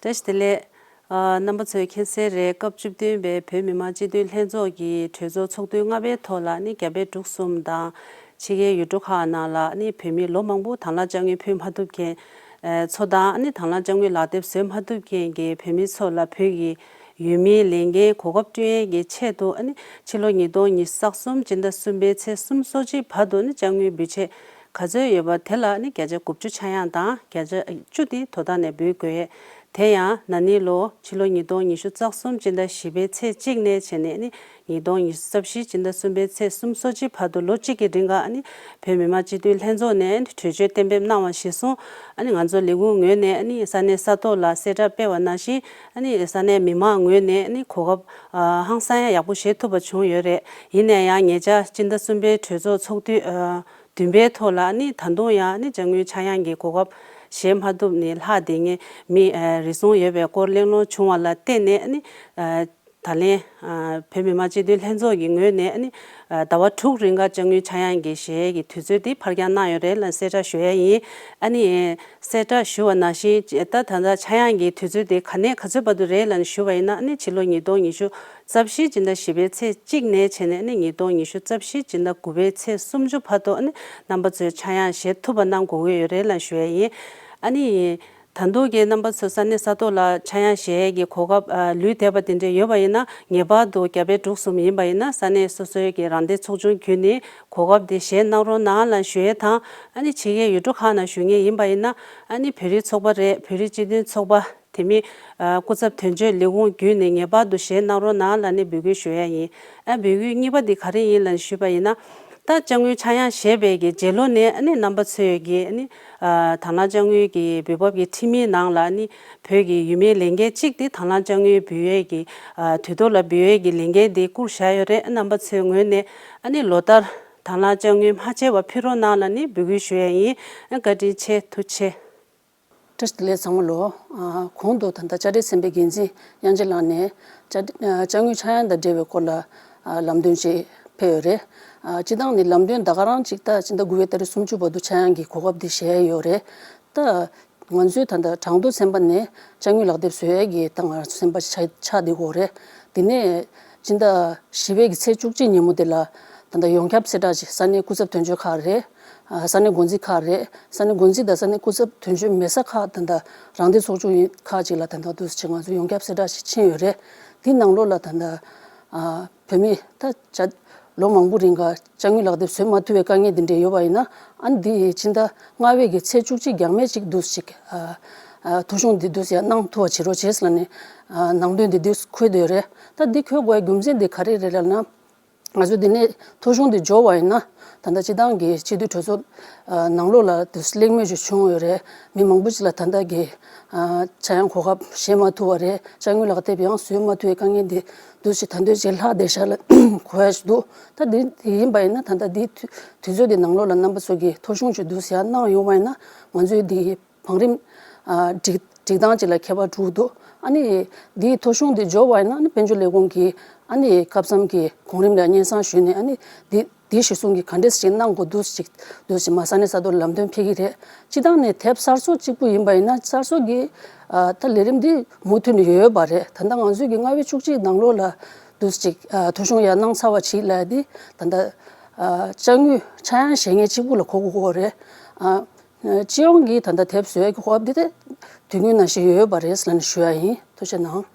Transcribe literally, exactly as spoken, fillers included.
བཀྲ་ཤིས་བདེ་ལེགས། ཨ། རྣམ་པ་ཚོས་མཁྱེན་གསལ་རེད། སྐབས་བཅུ་བདུན་པའི་བོད་མི་མང་སྤྱི་འཐུས་ལྷན་ཚོགས་ཀྱི་གྲོས་ཚོགས་ཚོགས་ཐུན་ལྔ་པའི་ཐོག་ལ་ནི་རྒྱ་བལ་འབྲུག་གསུམ་དང་ཕྱི་རྒྱལ་ཡུལ་གྲུ་ཁག་ནང་ལ་ནི་བོད་མི་ལོ་མང་པོ་དྭང་བླངས་དཔྱ་དངུལ་ཕུལ་མ་ཐུབ་མཁན་ཚོ་དང་ནི་དྭང་བླངས་དཔྱ་དངུལ་ལག་དེབ་བཟོ་མ་ཐུབ་མཁན་གྱི་བོད་མི་ཚོ་ལ་བོད་ཀྱི་ཡུལ་མིའི་ལས་འགན་གོ་སྐབས་བསྐྲུན་ཡས་ཀྱི་ཆེད་དུ་ནི་ཕྱི་ལོ་ཉིས་སྟོང་ཉི་ཤུ་རྩ་གསུམ་སྤྱི་ཟླ་གསུམ་པའི་ཚེས་སོ་གཅིག་བར་དུ་ནི་དཔྱ་དངུལ་འབུལ་ཆད་ག་ཚོད་ཡོད་པ་དེ་ལ་ནི་བརྒྱ་ཆ་དགུ་བཅུ་ཆག་ཡང་དང་བརྒྱ་ཆ་བཅུ་དེ་དོ་བདག་ནས་འབུལ་དགོས། དེ་ཡང་ན་ནིང་ལོ་ཕྱི་ལོ་ཉིས་སྟོང་ཉི་ཤུ་རྩ་གསུམ་སྤྱི་ཟླ་བཞི་པའི་ཚེས་གཅིག་ནས་བྱས་ནས་ནི་ཉིས་སྟོང་ཉི་ཤུ་རྩ་བཞི་སྤྱི་ཟླ་གསུམ་པའི་ཚེས་སོ་གཅིག་བར་དུ་ལོ་གཅིག་གི་རིང་ག་ནི་བོད་མི་མང་སྤྱི་འཐུས་ལྷན་ཚོགས་ནས་གྲོས་ཆོད་གཏན་འབེབས་གནང་བ་གཞིར་བཟུང་ནི་ང་ཚོ་ལས་ཁུངས་ངོས་ནས་ནི་ས་གནས་ས་ཐོག་ལ་གསལ་བསྒྲགས་སྤེལ་བ་ནང་བཞིན་ནི་ས་གནས་མི་མང་ངོས་ནས་ནི་གོ་སྐབས་ཧང་སང་ཡ་ཡག་པོ་བཞེས་ཐུབ་པ་བྱུང་ཡོད་རེད། ཡིན་ན་ཡང་ཉེ་ཆར་སྤྱི་ཟླ་གསུམ་པའི་གྲོས་ཚོགས་ཚོགས་དུས་བདུན་པའི་ཐོག་ལ་ནི་ད་དུང་ཡང་ནི་དཔྱ་དངུལ་ཆག་ཡང་གི་གོ་སྐབས་བཞེས་མ་ཐུབ་ནས་ལྷག་བསྡད་མཁན་མི་རེ་ཟུང་ཡོད་པའི་སྐོར་གླེང་སློང་བྱུང་བ་ལ་བརྟེན་ནས་ནི་ད་ལན་བོད་མི་མང་སྤྱི་འཐུས་ལྷན་ཚོགས་ཀྱི་ངོས་ནས་ནི་ཟླ་བ་དྲུག་རིང་ག་དཔྱ་དངུལ་ཆག་ཡང་གི་བཞེས་ཀྱི་དུས་ཚོད་དེ་ཕར་འགྱངས་གནང་ཡོད་རེད་ལ་གསལ་བསྒྲགས་ཞུ་ཡ་ཡིན། ཨ་ནི་གསལ་བསྒྲགས་ཞུ་བ་ནང་བཞིན་ད་ད་ལྟ་ཆག་ཡང་གི་དུས་ཚོད་དེ་ག་ནས་ག་ཚོད་བར་དུ་རེད་ལ་ཞུ་བ་ཡིན་ན་ནི་ཕྱི་ལོ་ཉིས་སྟོང་ཉི་ཤུ་རྩ་བཞི་སྤྱི་ཟླ་བཞི་པའི་ཚེས་གཅིག་ནས་བྱས་ནས་ནི་ཉིས་སྟོང་ཉི་ཤུ་རྩ་བཞི་སྤྱི་ཟླ་དགུ་པའི་ཚེས་སུམ་ཅུ་བར་དུ་ནི་རྣམ་པ་ཚོས་ཆག་ཡང་བཞེས་ཐུབ་པ་གནང་དགོས་ཀྱི་ཡོད་རེད་ལ་ཞུ་ཡ་ཡིན། ཨ་ནི་ད་དུང་གི་རྣམ་པ་ཚོ་ས་གནས་ས་ཐོག་ལ་ཆག་ཡང་བཞེས་ཀྱི་གོ་སྐབས་ལུས་བསྡད་པ་དེ་འདྲ་ཡོད་པ་ཡིན་ན་ངེས་པར་དུ་རྒྱ་བལ་འབྲུག་གསུམ་ཡིན་པ་ཡིན་ན་ས་གནས་སོ་སོའི་གི་རང་བདེན་ཚོགས་ཆུང་བརྒྱུད་ནས་གོ་སྐབས་དེ་བཞེས་གནང་རོགས་གནང་ལ་ཞུ་ཡས་དང་ཨ་ནི་ཕྱི་རྒྱལ་ཡུལ་གྲུ་ཁག་ནང་བཞུགས་མཁན་ཡིན་པ་ཡིན་ན་ཨ་ནི་བོད་རིགས་ཚོགས་པ་རེད། བོད་རིགས་སྤྱི་མཐུན་ཚོགས་པ། དེ་མིན། སྐུ་ཚབ་དོན་གཅོད་ལས་ཁུངས་བརྒྱུད་ནས་ངེས་པར་དུ་བཞེས་གནང་རོགས་གནང་ལ་ནི་འབོད་སྐུལ་ཞུ་ཡ་ཡིན། ཨ་འབོད་སྐུལ་གཉིས་པ་འདི་ག་རེ་ཡིན་ལ་ཞུས་པ་ཡིན་ན། ད་དཔྱ་དངུལ་ཆག་ཡང་བཞེས་པའི་གི་རྗེས་ལོ་ནས་ཨ་ནི་རྣམ་པ་ཚོས་གི་ཨ་ནི། དང་བླངས་དཔྱ་དངུལ་གི་འབུལ་འབབ་ཀྱི་ཁྲིམས་ཡིག་ནང་ལ་ནི་བོད་ཀྱི་ཡུལ་མིའི་ལས་འགན་གཅིག་དེ་དང་བླངས་དཔྱ་དངུལ་འབུལ་ཡས་ཀྱི་དུས་ཐོག་ལ་འབུལ་ཡས་ཀྱི་ལས་འགན་དེ་བསྐུར་བཞག་ཡོད་རེད། རྣམ་པ་ཚོའི་ངོས་ནས་ཨ་ནི་ལོ་ལྟར་དང་བླངས་དཔྱ་དངུལ་མ་བརྗེད་པར་ཕུལ་རོགས་གནང་ལ་ནི་འབོད་སྐུལ་ཞུ་ཡ་ཡིན། བཀའ་དྲིན་ཆེ། ཐུགས་རྗེ་ཆེ། བཀྲ་ཤིས་བདེ་ལེགས་ཚང་མ་ལོ། ཨ་གོང་དུ་ད་ལྟ་དཔྱ་ཁྲལ་ཚན་པའི་འགན་འཛིན་དབྱངས་ཅན་ལགས་ནས་དཔྱ་ཨ་དཔྱ་དངུལ་ཆག་ཡང་དང་འབྲེལ་བའི་སྐོར་ལ་ཨ་ལམ་སྟོན་ཅིག་ཕེབས་ཡོད་རེད། ཨ་སྤྱི་བཏང་ནི་ལམ་སྟོན་ད་ག་རང་ཅིག་ད་སྤྱི་ཟླ་དགུ་པའི་ཏ་རིག་སུམ་ཅུ་བར་དུ་ཆག་ཡང་གི་གོ་སྐབས་འདི་བཞེས་ཡོད་རེད། ད་ང་ཚོའི་ད་ལྟ་གྲངས་ཐོ་ཚན་པ་ནས་དཔྱ་དངུལ་ལག་དེབ་བཟོ་ཡས་ཀྱི་ད་ང་ཚན་པ་ཆགས་ཆགས་བསྡད་ཡོད་རེད། དེ་ནས་སྤྱི་ཟླ་བཞི་པའི་གི་ཚེས་བཅུ་གཅིག་ཉིན་མོ་དེ་ལ་ད་ལྟ་ཡོངས་ཁྱབ་གསལ་བསྒྲགས་ཅིག་ས་གནས་སྐུ་ཚབ་དོན་གཅོད་ཁག་རེད། ཨ་ས་གནས་འགོ་འཛིན་ཁག་རེད། ས་གནས་འགོ་འཛིན་དང་ས་གནས་སྐུ་ཚབ་དོན་གཅོད་མེད་ས་ཁག་ད་ལྟ་རང་བདེན་ཚོགས་ཆུང་ཡིན་ཁག་ཅིག་ལ་ད་ལྟ་འདུག་སེ་ང་ཚོ་ཡོངས་ཁྱབ་གསལ་བསྒྲགས་ཤིག་ཕྱིན་ཡོད་རེད། དེ་ནང་ལོགས་ལ་ད་ལྟ་ཨ་བོད་མི་ད་ཅ་ལོ་མང་པོ་རིང་ག་དཔྱ་དངུལ་ལག་དེབ་བཟོ་མ་ཐུབ་པའི་དཀའ་ངལ་འདི་འདྲ་ཡོད་པ་ཡིན་ན་ཨ་ནི་འདི་ཕྱི་ཟླ་ལྔ་པའི་གི་ཚེས་བཅུ་གཅིག་འགྱངས་མེད་ཅིག་འདུག་སེ་ཅིག་ཨ་ཨ་ཐོ་གཞུང་འདི་འདུག་སེ་ཡར་གནང་ཐུབ་པ་བྱེད་རོགས་བྱེད་ཟེར་ལབ་ནས་ཨ་ནང་དོན་འདི་འདུག་སེ་འཁོད་བསྡད་ཡོད་རེད། ད་འདི་འཁོད་དགོས་པའི་རྒྱུ་མཚན་འདི་ག་རེ་རེད་ལབ་ན། ང་ཚོ་འདི་ནས་ཐོ་གཞུང་འདི་འབྱོར་བ་ཡིན་ན་ད་ལྟ་སྤྱི་བཏང་གི་སྤྱི་འཐུས་གྲོས་ཚོགས་ནང་ལོགས་ལ་དུ་གླེང་མོལ་ཞིག་བྱུང་ཡོད་རེད། མི་མང་པོ་ཅིག་ལ་ད་ལྟ་གི་ཆག་ཡང་གོ་སྐབས་བཞེས་མ་ཐུབ་པ་རེད། དཔྱ་དངུལ་ལག་དེབ་ཡང་བཟོས་མ་ཐུབ་པའི་དཀའ་ངལ་འདི་འདུག་སེ་ད་འདོད་ཅིག་ལྷག་བསྡད་ཤག་ལ་གོ་ཡ་ཞིག་འདུག་ད་འདི་ཡིན་པ་ཡིན་ན་ད་ལྟ་འདི་དུས་ཚོད་འདི་ནང་ལོགས་ལ་རྣམ་པ་ཚོ་གི་ཐོ་གཞུང་ཅིག་འདུག་སེ་ཡར་གནང་ཡོང་བ་ཡིན་ན་ང་ཚོའི་འདི་བང་རིམ། ཨ་སྒྲིག་སྒྲིག་སྟངས་གཅིག་ལ་ཁྱད་པར་འགྲོ་གི་འདུག་ཨ་ནི་འདིའི་ཐོ་གཞུང་འདི་འབྱོར་བ་ཡིན་ན་ཨ་ནི་དཔལ་འབྱོར་ལས་ཁུངས་ཀྱིས་ཨ་ནི་སྐབས་མཚམས་ཀྱི་གོང་རིམ་ལ་སྙན་སེང་ཞུས་ནས་ཨ་ནི་འདི་འདི་གཞིར་བཟུང་གི་ག་འདྲས་ཅིག་གནང་དགོས་འདུག་ཅིག་འདུག་ཅིག་མ་ས་གནས་ས་ཐོག་ལ་ལམ་སྟོན་ཕེབས་ཀྱི་རེད། སྤྱི་བཏང་ནས་དེབ་གསར་བཟོ་གཅིག་པུ་ཡིན་པ་ཡིན་ན་གསར་བཟོ་གི་ཨ་ད་ལས་རིམ་འདི་མུ་མཐུད་ནས་ཡོད་ཡོད་པ་རེད། ད་ལྟ་ང་ཚོས་ཀྱི་ལྔ་པའི་བཅུ་གཅིག་ནང་ལོགས་ལ་འདུག་ཅིག་ཨ་ཐོ་གཞུང་ཡར་གནང་ཚར་བ་ཅིག་ལབ་ཡ་འདི་ད་ལྟ་ཨ་དཔྱ་དངུལ་ཆག་ཡང་བཞེས་མཁན་གཅིག་པུ་ལ་གོ་དགོས་ཀྱི་ཡོད་རེད། ཨ། སྤྱི་ཡོངས་ཀྱི་ད་ལྟ་དེབ་བཟོ་ཡག་གི་གོ་སྐབས་འདི་དེ་དུས་ཡུན་ནང་བཞིན་ཡོད་ཡོད་པ་རེད་ཟེར་ནས་ཞུ་ཡ་ཡིན། ཐུགས་རྗེ་གནང་།